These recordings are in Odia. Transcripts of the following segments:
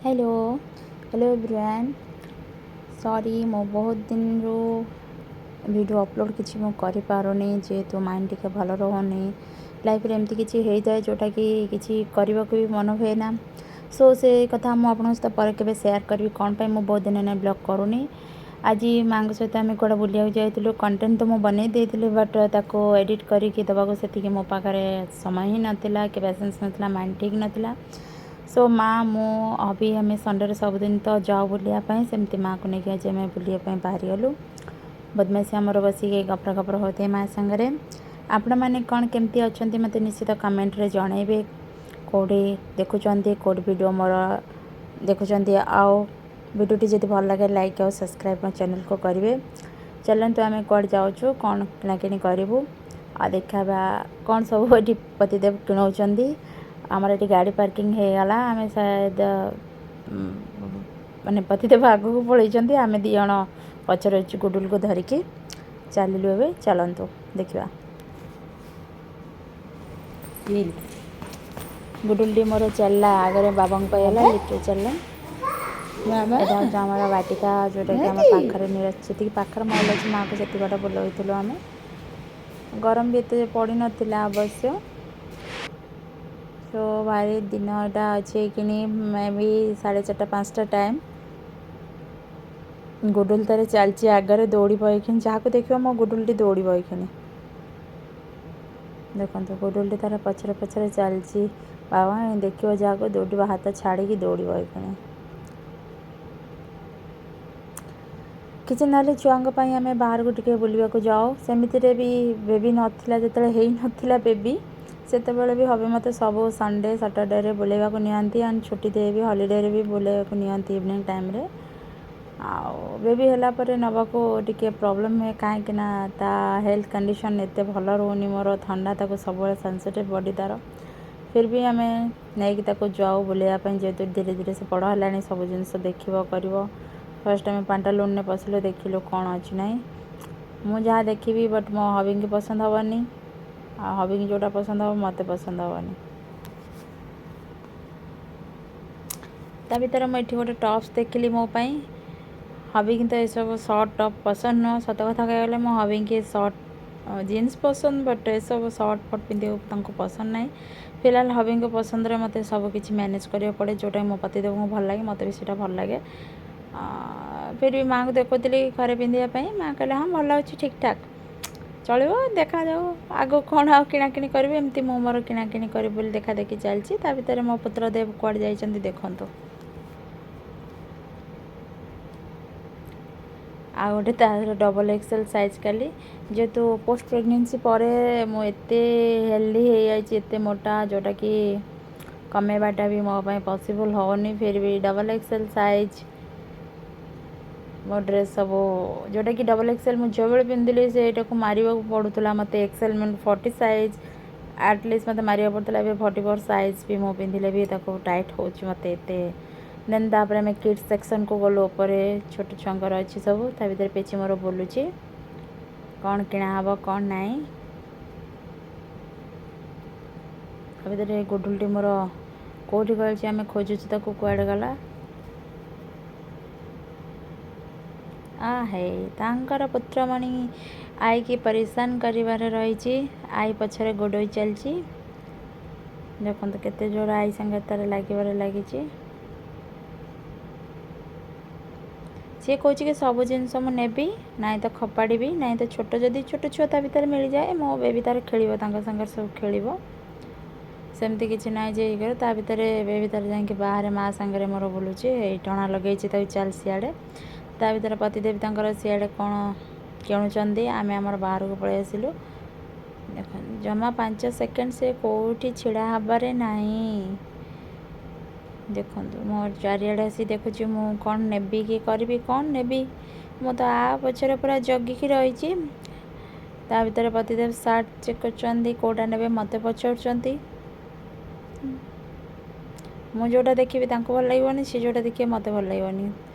Hello, hello everyone. ସରି, ମୁଁ ବହୁତ ଦିନରୁ ଭିଡ଼ିଓ ଅପଲୋଡ଼ କିଛି ମୁଁ କରିପାରୁନି, ଯେହେତୁ ମାଇଣ୍ଡ ଟିକେ ଭଲ ରହୁନି। ଲାଇଫ୍ରେ ଏମିତି କିଛି ହେଇଯାଏ ଯେଉଁଟାକି କିଛି କରିବାକୁ ବି ମନ ହୁଏ ନା। ସୋ ସେ କଥା ମୁଁ ଆପଣଙ୍କ ସହିତ ପରେ କେବେ ସେୟାର କରିବି, କ'ଣ ପାଇଁ ମୁଁ ବହୁତ ଦିନ ହେଲା ବ୍ଲଗ୍ କରୁନି। ଆଜି ମାଆଙ୍କ ସହିତ ଆମେ କୁଆଡ଼େ ବୁଲିବାକୁ ଯାଇଥିଲୁ। କଣ୍ଟେଣ୍ଟ ତ ମୁଁ ବନେଇ ଦେଇଥିଲି, ବଟ୍ ତାକୁ ଏଡ଼ିଟ୍ କରିକି ଦେବାକୁ ସେତିକି ମୋ ପାଖରେ ସମୟ ହିଁ ନଥିଲା କି ପେସେନ୍ସ ନଥିଲା, ମାଇଣ୍ଡ ଠିକ୍ ନଥିଲା। ସୋ ମା, ମୁଁ, ଅଭି, ଆମେ ସଣ୍ଡେରେ ସବୁଦିନ ତ ଯାଉ ବୁଲିବା ପାଇଁ, ସେମିତି ମାଆକୁ ନେଇକି ଆଜି ଆମେ ବୁଲିବା ପାଇଁ ବାହାରିଗଲୁ। ବଦମାସି ଆମର ବସିକି ଗପର ଗପର ହେଉଥାଏ ମା ସାଙ୍ଗରେ। ଆପଣମାନେ କ'ଣ କେମିତି ଅଛନ୍ତି, ମୋତେ ନିଶ୍ଚିତ କମେଣ୍ଟରେ ଜଣାଇବେ। କେଉଁଠି ଦେଖୁଛନ୍ତି, କେଉଁଠି ଭିଡ଼ିଓ ମୋର ଦେଖୁଛନ୍ତି, ଆଉ ଭିଡ଼ିଓଟି ଯଦି ଭଲ ଲାଗେ, ଲାଇକ୍ ଆଉ ସବସ୍କ୍ରାଇବ୍ ମୋ ଚ୍ୟାନେଲକୁ କରିବେ। ଚାଲନ୍ତୁ, ଆମେ କୁଆଡ଼େ ଯାଉଛୁ, କ'ଣ କିଣାକିଣି କରିବୁ ଆଉ ଦେଖିବା କ'ଣ ସବୁ ଏଠି ପତିଦେବ କିଣାଉଛନ୍ତି। ଆମର ଏଠି ଗାଡ଼ି ପାର୍କିଂ ହେଇଗଲା। ଆମେ ସାୟଦ ମାନେ ପତିଦେବ ଆଗକୁ ପଳେଇଛନ୍ତି, ଆମେ ଦୁଇ ଜଣ ପଛରେ ଅଛୁ। ଗୁଡୁଲକୁ ଧରିକି ଚାଲିଲୁ ଏବେ। ଚାଲନ୍ତୁ ଦେଖିବା। ଗୁଡୁଲଟି ମୋର ଚାଲିଲା ଆଗରେ, ବାବାଙ୍କ ପାଇଗଲା, ଲିଫ୍ଟରେ ଚାଲିଲା। ଏଇଟା ହେଉଛି ଆମର ବାଟିକା, ଯେଉଁଟାକି ଆମ ପାଖରେ ନିୟରେଷ୍ଟ। ଯେତିକି ପାଖରେ ମଲ୍ ଅଛି, ମାଆକୁ ସେତିକି ବାଟ ବୁଲାଉଥିଲୁ ଆମେ। ଗରମ ବି ଏତେ ପଡ଼ିନଥିଲା ଅବଶ୍ୟ। ସୋ ଭାରି ଦିନଟା ଅଛି ଏଇଖିଣି, ମେ ବି 4:30, 5ଟା ଟାଇମ୍। ଗୁଡୁଲ ତାର ଚାଲିଛି ଆଗରେ, ଦୌଡ଼ିବ ଏଇଖିଣି। ଯାହାକୁ ଦେଖିବ, ମୋ ଗୁଡୁଲଟି ଦୌଡ଼ିବ ଏଇଖିଣି। ଦେଖନ୍ତୁ, ଗୁଡୁଲଟି ତାର ପଛରେ ପଛରେ ଚାଲିଛି। ବାବା ଦେଖିବ ଯାହାକୁ, ଦୌଡ଼ିବ, ହାତ ଛାଡ଼ିକି ଦୌଡ଼ିବ ଏଇଖିଣି। କିଛି ନହେଲେ ଛୁଆଙ୍କ ପାଇଁ ଆମେ ବାହାରକୁ ଟିକେ ବୁଲିବାକୁ ଯାଉ। ସେମିତିରେ ବି ବେବି ନଥିଲା, ଯେତେବେଳେ ହେଇନଥିଲା ବେବି, ସେତେବେଳେ ବି ହବି ମୋତେ ସବୁ ସଣ୍ଡେ ସଟରଡେରେ ବୁଲେଇବାକୁ ନିଅନ୍ତି, ଆଣ୍ଡ ଛୁଟି ଦେଇ ବି, ହଲିଡ଼େରେ ବି ବୁଲେଇବାକୁ ନିଅନ୍ତି ଇଭିନିଂ ଟାଇମ୍ରେ। ଆଉ ବେବି ହେଲା ପରେ ନେବାକୁ ଟିକେ ପ୍ରୋବ୍ଲେମ୍ ହୁଏ, କାହିଁକି ନା ତା ହେଲ୍ଥ କଣ୍ଡିସନ୍ ଏତେ ଭଲ ରହୁନି ମୋର, ଥଣ୍ଡା ତାକୁ ସବୁବେଳେ, ସେନ୍ସିଟିଭ୍ ବଡ଼ି ତା'ର। ଫିର୍ ବି ଆମେ ନେଇକି ତାକୁ ଯାଉ ବୁଲେଇବା ପାଇଁ, ଯେହେତୁ ଧୀରେ ଧୀରେ ସେ ବଡ଼ ହେଲାଣି, ସବୁ ଜିନିଷ ଦେଖିବ, କରିବ। ଫାର୍ଷ୍ଟ ଆମେ ପାଣ୍ଟାଲୁନ୍ରେ ପଶିଲୁ, ଦେଖିଲୁ କ'ଣ ଅଛି ନାହିଁ। ମୁଁ ଯାହା ଦେଖିବି, ବଟ୍ ମୋ ହବିଙ୍କୁ ପସନ୍ଦ ହେବନି, ଆଉ ହବିଙ୍କୁ ଯେଉଁଟା ପସନ୍ଦ ହେବ, ମୋତେ ପସନ୍ଦ ହେବନି। ତା ଭିତରେ ମୁଁ ଏଠି ଗୋଟେ ଟପ୍ସ ଦେଖିଲି ମୋ ପାଇଁ। ହବିକି ତ ଏସବୁ ସର୍ଟ ଟପ୍ ପସନ୍ଦ ନୁହଁ। ସତ କଥା କହିବାକୁ ଗଲେ, ମୋ ହବିକି ସର୍ଟ ଜିନ୍ସ ପସନ୍ଦ, ବଟ୍ ଏସବୁ ସର୍ଟ ଫଟ୍ ପିନ୍ଧିବାକୁ ତାଙ୍କୁ ପସନ୍ଦ ନାହିଁ। ଫିଲହାଲ ହବିଙ୍କ ପସନ୍ଦରେ ମୋତେ ସବୁ କିଛି ମ୍ୟାନେଜ୍ କରିବାକୁ ପଡ଼େ। ଯେଉଁଟା ମୋ ପତିଦେବଙ୍କୁ ଭଲ ଲାଗେ, ମୋତେ ବି ସେଇଟା ଭଲ ଲାଗେ। ଫିର୍ ବି ମାଆଙ୍କୁ ଦେଖୁଥିଲି ଘରେ ପିନ୍ଧିବା ପାଇଁ। ମାଆ କହିଲେ, "ହଁ, ଭଲ ଅଛି, ଠିକ୍ଠାକ୍ ଚଳିବ, ଦେଖାଯାଉ ଆଗକୁ କ'ଣ ଆଉ କିଣାକିଣି କରିବି।" ଏମିତି ମୁଁ ମୋର କିଣାକିଣି କରିବି ବୋଲି ଦେଖା ଦେଖି ଚାଲିଛି। ତା ଭିତରେ ମୋ ପୁତ୍ର ଦେବ କୁଆଡ଼େ ଯାଇଛନ୍ତି ଦେଖନ୍ତୁ। ଆଉ ଗୋଟେ ତାର ଡବଲ୍ ଏକ୍ସେଲ୍ ସାଇଜ୍। କାଲି ଯେହେତୁ ପୋଷ୍ଟ ପ୍ରେଗନେନ୍ସି ପରେ ମୁଁ ଏତେ ହେଲ୍ଦି ହେଇଯାଇଛି, ଏତେ ମୋଟା, ଯେଉଁଟାକି କମେଇବାଟା ବି ମୋ ପାଇଁ ପସିବୁଲ୍ ହେଉନି, ଫିର୍ ବି ଡବଲ୍ ଏକ୍ସେଲ୍ ସାଇଜ୍ ମୋ ଡ୍ରେସ୍ ସବୁ, ଯେଉଁଟାକି ଡବଲ୍ ଏକ୍ସେଲ୍ ମୁଁ ଝିଅବେଳେ ପିନ୍ଧିଲି, ସେଇଟାକୁ ମାରିବାକୁ ପଡ଼ୁଥିଲା ମୋତେ। ଏକ୍ସେଲ୍ ମାନେ 40 ସାଇଜ୍ ଆଟଲିଷ୍ଟ ମୋତେ ମାରିବାକୁ ପଡ଼ୁଥିଲା। ଏବେ 44 ସାଇଜ୍ ବି ମୁଁ ପିନ୍ଧିଲେ ବି ତାକୁ ଟାଇଟ୍ ହେଉଛି ମୋତେ ଏତେ। ଦେନ୍ ତାପରେ ଆମେ କିଡ଼୍ସ ସେକ୍ସନ୍କୁ ଗଲୁ। ଉପରେ ଛୋଟ ଛୁଆଙ୍କର ଅଛି ସବୁ। ତା ଭିତରେ ପେଚି ମୋର ବୁଲୁଛି, କ'ଣ କିଣା ହେବ, କ'ଣ ନାହିଁ। ତା ଭିତରେ ଗୁଡୁଲଟି ମୋର କେଉଁଠି ଗଳିଛି, ଆମେ ଖୋଜୁଛୁ ତାକୁ, କୁଆଡ଼େ ଗଲା। ଆ ହେଇ, ତାଙ୍କର ପୁତ୍ରମଣି ଆଇକି ପରିଶାନ କରିବାରେ ରହିଛି। ଆଈ ପଛରେ ଗୋଡ଼ୋଇ ଚାଲିଛି। ଦେଖନ୍ତୁ, କେତେ ଜୋର ଆଈ ସାଙ୍ଗରେ ତାର ଲାଗିବାରେ ଲାଗିଛି। ସିଏ କହୁଛି କି ସବୁ ଜିନିଷ ମୁଁ ନେବି, ନାଇଁ ତ ଖପାଡ଼ିବି, ନାଇଁ ତ ଛୋଟ ଯଦି ଛୋଟ ଛୁଆ ତା ଭିତରେ ମିଳିଯାଏ, ମୋ ବେବି ତାର ଖେଳିବ, ତାଙ୍କ ସାଙ୍ଗରେ ସବୁ ଖେଳିବ। ସେମିତି କିଛି ନାହିଁ ଯେ ଇଏ। ତା ଭିତରେ ବେବି ତାର ଯାଇକି ବାହାରେ ମା ସାଙ୍ଗରେ ମୋର ବୁଲୁଛି। ଏଇ ଟଣା ଲଗେଇଛି ତାକୁ, ଚାଲ ସିଆଡ଼େ। ତା ଭିତରେ ପତିଦେବ ତାଙ୍କର ସିଆଡ଼େ କ'ଣ କିଣୁଛନ୍ତି, ଆମେ ଆମର ବାହାରକୁ ପଳେଇ ଆସିଲୁ। ଦେଖନ୍ତୁ, ଜମା 5 ସେକେଣ୍ଡ ସେ କେଉଁଠି ଛିଡ଼ା ହେବାରେ ନାହିଁ। ଦେଖନ୍ତୁ, ମୋ ଚାରିଆଡ଼େ ଆସି ଦେଖୁଛି, ମୁଁ କ'ଣ ନେବି କି କରିବି, କ'ଣ ନେବି। ମୁଁ ତ ଆ ପଛରେ ପୁରା ଜଗିକି ରହିଛି। ତା ଭିତରେ ପତିଦେବ ସାର୍ଟ ଚେକ୍ କରୁଛନ୍ତି, କେଉଁଟା ନେବେ ମୋତେ ପଚାରୁଛନ୍ତି। ମୁଁ ଯେଉଁଟା ଦେଖିବି, ତାଙ୍କୁ ଭଲ ଲାଗିବନି, ସେ ଯେଉଁଟା ଦେଖିବେ, ମୋତେ ଭଲ ଲାଗିବନି।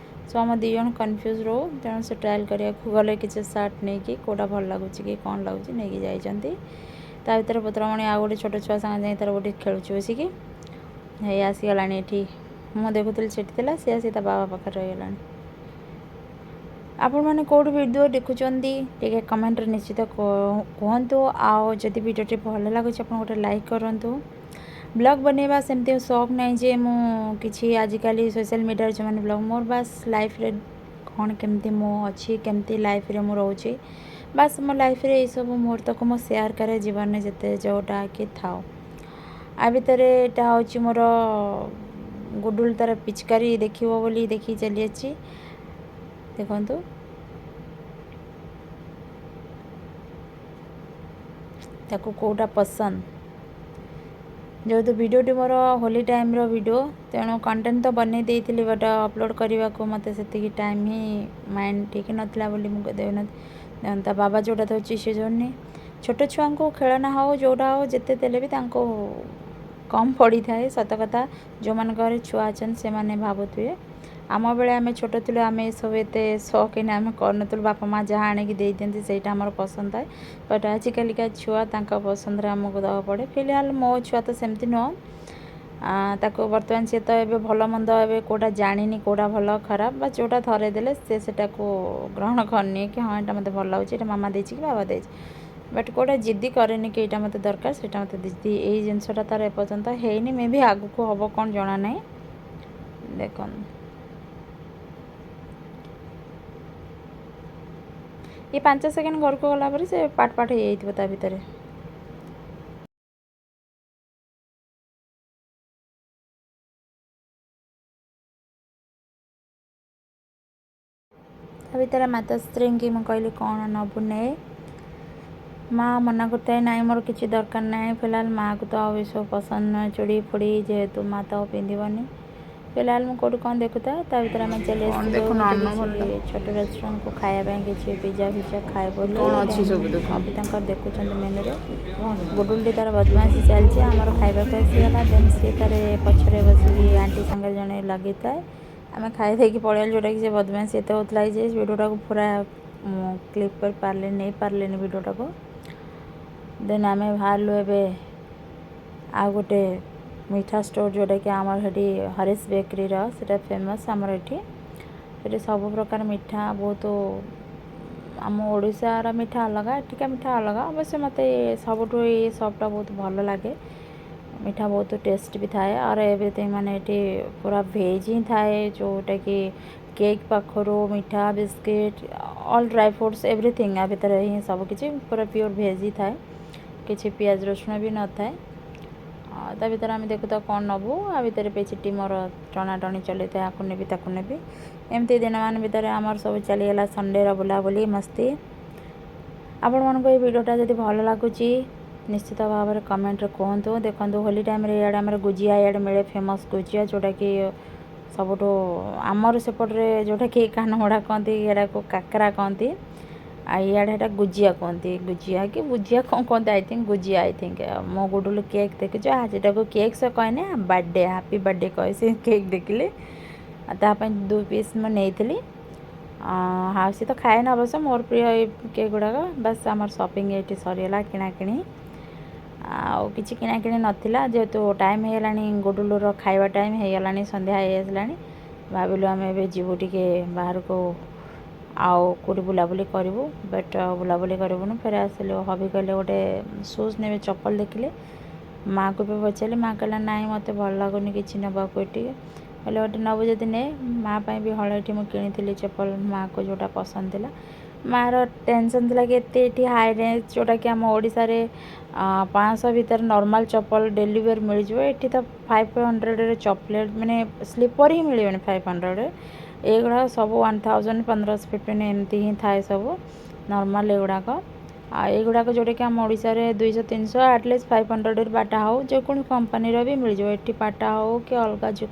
ସୋ ଆମ ଦୁଇ ଜଣ କନଫ୍ୟୁଜ୍ ରହୁ। ତେଣୁ ସେ ଟ୍ରାଏଲ୍ କରିବାକୁ ଗଲେ କିଛି ସାର୍ଟ ନେଇକି, କେଉଁଟା ଭଲ ଲାଗୁଛି କି କ'ଣ ଲାଗୁଛି, ନେଇକି ଯାଇଛନ୍ତି। ତା ଭିତରେ ପୁତ୍ରମଣି ଆଉ ଗୋଟେ ଛୋଟ ଛୁଆ ସାଙ୍ଗେ ଯାଇ ତାର ଗୋଟେ ଖେଳୁଛି ବସିକି। ହେଇ ଆସିଗଲାଣି ଏଠି। ମୁଁ ଦେଖୁଥିଲି ସେଠି ଥିଲା, ସେ ଆସି ତା ବାବା ପାଖରେ ରହିଗଲାଣି। ଆପଣମାନେ କେଉଁଠୁ ଭିଡ଼ିଓ ଦେଖୁଛନ୍ତି, ଟିକେ କମେଣ୍ଟରେ ନିଶ୍ଚିତ କୁହନ୍ତୁ। ଆଉ ଯଦି ଭିଡ଼ିଓଟି ଭଲ ଲାଗୁଛି, ଆପଣ ଗୋଟେ ଲାଇକ୍ କରନ୍ତୁ। ବ୍ଲଗ୍ ବନେଇବା ସେମିତି ସଉକ ନାହିଁ ଯେ ମୁଁ କିଛି ଆଜିକାଲି ସୋସିଆଲ ମିଡ଼ିଆରେ ଯେଉଁମାନେ ବ୍ଲଗ୍, ମୋର ବାସ୍ ଲାଇଫ୍ରେ କ'ଣ କେମିତି ମୁଁ ଅଛି, କେମିତି ଲାଇଫ୍ରେ ମୁଁ ରହୁଛି, ବାସ୍ ମୋ ଲାଇଫ୍ରେ ଏଇସବୁ ମୁହୂର୍ତ୍ତକୁ ମୁଁ ସେୟାର କରେ ଜୀବନରେ ଯେତେ ଯେଉଁଟା କି ଥାଉ। ଆ ଭିତରେ ଏଇଟା ହେଉଛି ମୋର ଗୁଡୁଲ, ତାର ପିଚକାରୀ ଦେଖିବ ବୋଲି ଦେଖିକି ଚାଲିଅଛି। ଦେଖନ୍ତୁ, ତାକୁ କେଉଁଟା ପସନ୍ଦ। ଯେହେତୁ ଭିଡ଼ିଓଟି ମୋର ହୋଲି ଟାଇମ୍ର ଭିଡ଼ିଓ, ତେଣୁ କଣ୍ଟେଣ୍ଟ ତ ବନେଇ ଦେଇଥିଲି, ବଟ୍ ଅପଲୋଡ଼ କରିବାକୁ ମୋତେ ସେତିକି ଟାଇମ୍ ହିଁ ମାଇଣ୍ଡ ଠିକ୍ ନଥିଲା ବୋଲି ମୁଁ ଦେଉନଥିଲି। ତା ବାବା ଯେଉଁଟା ଦେଉଛି ସେ ଯୋଉନି। ଛୋଟ ଛୁଆଙ୍କୁ ଖେଳନା ହଉ, ଯେଉଁଟା ହଉ, ଯେତେ ଦେଲେ ବି ତାଙ୍କୁ କମ୍ ପଡ଼ିଥାଏ। ସତ କଥା, ଯେଉଁମାନଙ୍କ ଘରେ ଛୁଆ ଅଛନ୍ତି ସେମାନେ ଭାବୁଥିବେ। ଆମ ବେଳେ ଆମେ ଛୋଟ ଥିଲୁ, ଆମେ ଏସବୁ ଏତେ ସଉକିନ ଆମେ କରୁନଥିଲୁ। ବାପା ମା' ଯାହା ଆଣିକି ଦେଇଦିଅନ୍ତି, ସେଇଟା ଆମର ପସନ୍ଦ ଥାଏ। ବଟ୍ ଆଜିକାଲିକା ଛୁଆ, ତାଙ୍କ ପସନ୍ଦରେ ଆମକୁ ଦେବାକୁ ପଡ଼େ। ଫିଲହାଲ ମୋ ଛୁଆ ତ ସେମିତି ନୁହଁ। ତାକୁ ବର୍ତ୍ତମାନ ସିଏ ତ ଏବେ ଭଲ ମନ୍ଦ ଏବେ କେଉଁଟା ଜାଣିନି, କେଉଁଟା ଭଲ ଖରାପ ବା ଯେଉଁଟା ଧରେଇ ଦେଲେ ସେ ସେଟାକୁ ଗ୍ରହଣ କରିନିଏ କି ହଁ, ଏଇଟା ମୋତେ ଭଲ ଲାଗୁଛି, ଏଇଟା ମାମା ଦେଇଛି କି ବାବା ଦେଇଛି। ବଟ୍ କେଉଁଟା ଜିଦ୍ଦି କରେନି କି ଏଇଟା ମୋତେ ଦରକାର, ସେଇଟା ମୋତେ ଜିଦ୍ଦି, ଏଇ ଜିନିଷଟା ତା'ର ଏପର୍ଯ୍ୟନ୍ତ ହେଇନି। ମେ ବି ଆଗକୁ ହେବ, କ'ଣ ଜଣା ନାହିଁ। ଦେଖନ୍ତୁ, ଏ 5 ସେକେଣ୍ଡ ଘରକୁ ଗଲା ପରେ ସେ ପାଟ ପାଟ ହେଇଯାଇଥିବ ତା ଭିତରେ। ତା ଭିତରେ ମାତାଶ୍ରୀଙ୍କି ମୁଁ କହିଲି, କ'ଣ ନେବୁ ନେ। ମା ମନା କରୁଥାଏ, ନାଇଁ, ମୋର କିଛି ଦରକାର ନାହିଁ। ଫିଲହାଲ ମାଆକୁ ତ ଆଉ ଏସବୁ ପସନ୍ଦ ନୁହେଁ, ଚୁଡ଼ି ଫୁଡ଼ି, ଯେହେତୁ ମା ତ ଆଉ ପିନ୍ଧିବନି। ଫିଲହାଲ ମୁଁ କେଉଁଠି କ'ଣ ଦେଖୁଥାଏ, ତା ଭିତରେ ଆମେ ଚାଲି କଣ ଆସିଥିଲୁ ଦେଖୁନ ଗୋଟେ ଅନ୍ନ କିଛି ଭଲ ଛୋଟ ରେଷ୍ଟୁରାଣ୍ଟକୁ ଖାଇବା ପାଇଁ, କିଛି ପିଜା ଫିଜା ଖାଏ ବୋଲି। କଣ ଅଛି ସବୁ ଦେଖ। ଅବି ତାଙ୍କର ଦେଖୁଛନ୍ତି ମେନୁରେ। ଗୁଡୁଲଟି ତାର ବଦମାସି ଚାଲିଛି। ଆମର ଖାଇବାକୁ ଆସିଗଲା, ଦେନ୍ ସିଏ ତାର ପଛରେ ବସିକି ଆଣ୍ଟି ସାଙ୍ଗରେ ଜଣେ ଲାଗିଥାଏ। ଆମେ ଖାଇ ଦେଇକି ପଳେଇଲୁ। ଯେଉଁଟାକି ସେ ବଦମାସି ଏତେ ହେଉଥିଲା ଯେ ଭିଡ଼ିଓଟାକୁ ପୁରା ମୁଁ କ୍ଲିପ୍ କରିପାରିଲିନି, ନେଇପାରିଲିନି ଭିଡ଼ିଓଟାକୁ। ଦେନ୍ ଆମେ ବାହାରିଲୁ ଏବେ ଆଉ ଗୋଟେ ମିଠା ଷ୍ଟୋର୍, ଯେଉଁଟାକି ଆମର ସେଠି ହରିଶ ବେକରୀର ସେଇଟା ଫେମସ୍ ଆମର ଏଠି। ସେଠି ସବୁ ପ୍ରକାର ମିଠା ବହୁତ, ଆମ ଓଡ଼ିଶାର ମିଠା ଅଲଗା, ଏଠିକା ମିଠା ଅଲଗା। ଅବଶ୍ୟ ମୋତେ ସବୁଠୁ ଏଇ ସପ୍ଟା ବହୁତ ଭଲ ଲାଗେ। ମିଠା ବହୁତ ଟେଷ୍ଟ ବି ଥାଏ। ଆଉ ଏଭ୍ରିଥିଙ୍ଗ ମାନେ ଏଠି ପୁରା ଭେଜ୍ ହିଁ ଥାଏ, ଯେଉଁଟାକି କେକ୍ ପାଖରୁ ମିଠା, biscuit, all dry fruits, everything ଆ ଭିତରେ ହିଁ ସବୁକିଛି ପୁରା ପିଓର ଭେଜ୍ ହିଁ ଥାଏ। କିଛି ପିଆଜ ରସୁଣ ବି ନଥାଏ। ଆଉ ତା ଭିତରେ ଆମେ ଦେଖୁଥାଉ କ'ଣ ନେବୁ। ଆ ଭିତରେ ପେଚିଟି ମୋର ଟଣାଟଣି ଚଲେଇଥାଏ, ଆକୁ ନେବି, ତାକୁ ନେବି। ଏମିତି ଦିନମାନ ଭିତରେ ଆମର ସବୁ ଚାଲିଗଲା ସଣ୍ଡେର ବୁଲାବୁଲି ମସ୍ତି। ଆପଣମାନଙ୍କୁ ଏଇ ଭିଡ଼ିଓଟା ଯଦି ଭଲ ଲାଗୁଛି, ନିଶ୍ଚିତ ଭାବରେ କମେଣ୍ଟରେ କୁହନ୍ତୁ। ଦେଖନ୍ତୁ, ହୋଲି ଟାଇମ୍ରେ ଇଆଡ଼େ ଆମର ଗୁଜିଆ ଇଆଡ଼େ ମିଳେ, ଫେମସ୍ ଗୁଜିଆ, ଯେଉଁଟାକି ସବୁଠୁ ଆମର ସେପଟରେ ଯେଉଁଟାକି କାନମୋଡ଼ା କହନ୍ତି, ଏଟାକୁ କାକରା କହନ୍ତି, ଆଉ ଇଆଡ଼େ ଏଇଟା ଗୁଜିଆ କୁହନ୍ତି। ଗୁଜିଆ କି ବୁଜିଆ କ'ଣ କୁହନ୍ତି, I think gujiya, I think. ମୋ ଗୁଡୁଲୁ କେକ୍ ଦେଖିଛ, ସେଟାକୁ କେକ୍ ସହ କହେନି, ବାର୍ଥଡେ, ହାପି ବାର୍ଥଡେ କହେ ସେ କେକ୍ ଦେଖିଲେ। ଆଉ ତା ପାଇଁ ଦୁଇ ପିସ୍ ମୁଁ ନେଇଥିଲି। ଆଉ ସେ ତ ଖାଏନା, ଅବଶ୍ୟ ମୋର ପ୍ରିୟ ଏଇ କେକ୍ ଗୁଡ଼ାକ। ବାସ୍, ଆମର ସପିଂ ଏଇଠି ସରିଗଲା। କିଣାକିଣି ଆଉ କିଛି କିଣାକିଣି ନଥିଲା, ଯେହେତୁ ଟାଇମ୍ ହେଇଗଲାଣି, ଗୁଡୁଲୁର ଖାଇବା ଟାଇମ୍ ହେଇଗଲାଣି, ସନ୍ଧ୍ୟା ହେଇ ଆସିଲାଣି। ଭାବିଲୁ ଆମେ ଏବେ ଯିବୁ ଟିକେ ବାହାରକୁ, ଆଉ କେଉଁଠି ବୁଲାବୁଲି କରିବୁ, ବଟ୍ ବୁଲାବୁଲି କରିବୁନୁ, ଫେରେ ଆସିଲୁ। ହବି କହିଲେ ଗୋଟେ ସୁଜ୍ ନେବେ, ଚପଲ ଦେଖିଲେ। ମାଆକୁ ବି ପଚାରିଲି, ମାଆ କହିଲା, ନାଇଁ, ମୋତେ ଭଲ ଲାଗୁନି କିଛି ନେବାକୁ ଏଠି। କହିଲେ, ଗୋଟେ ନେବୁ ଯଦି ନେ। ମାଆ ପାଇଁ ବି ହଳେ ଏଠି ମୁଁ କିଣିଥିଲି ଚପଲ, ମାଆକୁ ଯେଉଁଟା ପସନ୍ଦ ଥିଲା। ମାଆର ଟେନସନ୍ ଥିଲା କି ଏତେ ଏଠି ହାଇ ରେଞ୍ଜ, ଯେଉଁଟାକି ଆମ ଓଡ଼ିଶାରେ 500 ଭିତରେ ନର୍ମାଲ୍ ଚପଲ ଡେଲି ୱେର୍ ମିଳିଯିବ, ଏଠି ତ 500ରେ ଚପଲେଟ୍ ମାନେ ସ୍ଲିପର୍ ହିଁ ମିଳିବନି 500ରେ। ଏଗୁଡ଼ାକ ସବୁ 1000, 1500, 15 ଏମିତି ହିଁ ଥାଏ ସବୁ ନର୍ମାଲ୍ ଏଗୁଡ଼ାକ। ଆଉ ଏଗୁଡ଼ାକ ଯେଉଁଟାକି ଆମ ଓଡ଼ିଶାରେ 200, 300, ଆଟଲିଷ୍ଟ 500ରେ ବାଟା ହଉ, ଯେକୌଣସି କମ୍ପାନୀର ବି ମିଳିଯିବ ଏଠି। ବାଟା ହଉ କି ଅଲଗା ଯେଉଁ